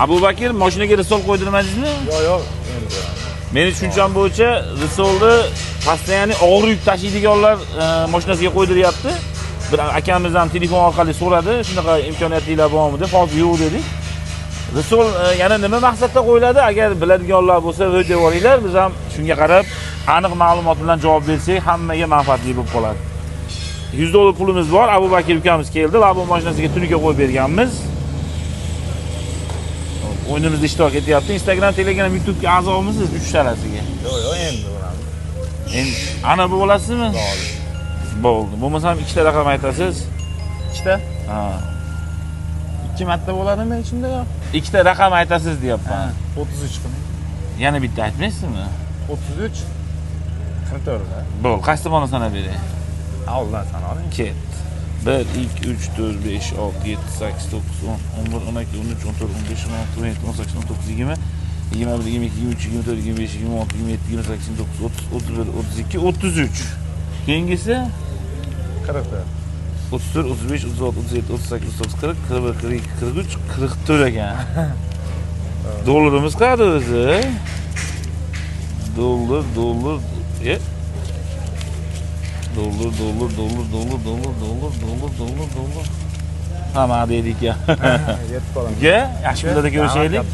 Abu Bakr, mashinaga risol qo'ydirmadingizmi? Yo'q, yo'q, endi ko'ramiz. Meni tushuncham bo'yicha risolni постоянно og'ir yuk tashiydiganlar mashinasiga qo'ydiryapti. Bir akamiz ham telefon orqali so'radi, shunaqa imkoniyatlar bormi deb, hozir yo'q dedik. Risol yana nima maqsadda qo'yiladi? Agar biladiganlar bo'lsa, video yuboringlar, biz ham shunga qarab aniq ma'lumot bilan javob bersak, hammaga manfaatli bo'lib qoladi. 100 dollar pulimiz bor. Abu Bakr ukamiz keldi. Labo mashinasiga tunuka qo'yib berganmiz. O'yinimizda ishtirok etyapti. Instagram, Telegram, YouTube'ga a'zomisiz uchtalasiga? Yo'q, yo'q, endi bo'lamiz. Endi ana bu bo'lasizmi? Bo'ldi. Bo'ldi. Bo'lmasam ikkita raqam aytasiz. Ikkita? Ha. Ikki marta bo'ladimi ichida yo? Ikkita raqam aytasiz deyapman. 33 qiling. Yana bitta aytmaysizmi? 33 44 da. Bo'ldi. Qaysi tomondan sanab beray? Oldin sanoling. Ket. 1 2 3 4 5 6 7 8 9 10 11 12 13 14 15 16 17 18 19 20 21 22 23 24 25 26 27 28 29 30 31 32 33. Keyingisi 44. 34 35 36 37 38 39 40 41 42 43 44 ekan. Dollarimiz qayerda o'zi? Dollar, dollar, Dollar, dollar, dollar, dollar, dollar, dollar, dollar, dollar, dollar. Ha, mana deydik ya. Yetib qolaman. Uka, yaxshi kunlarda ko'rishaylik.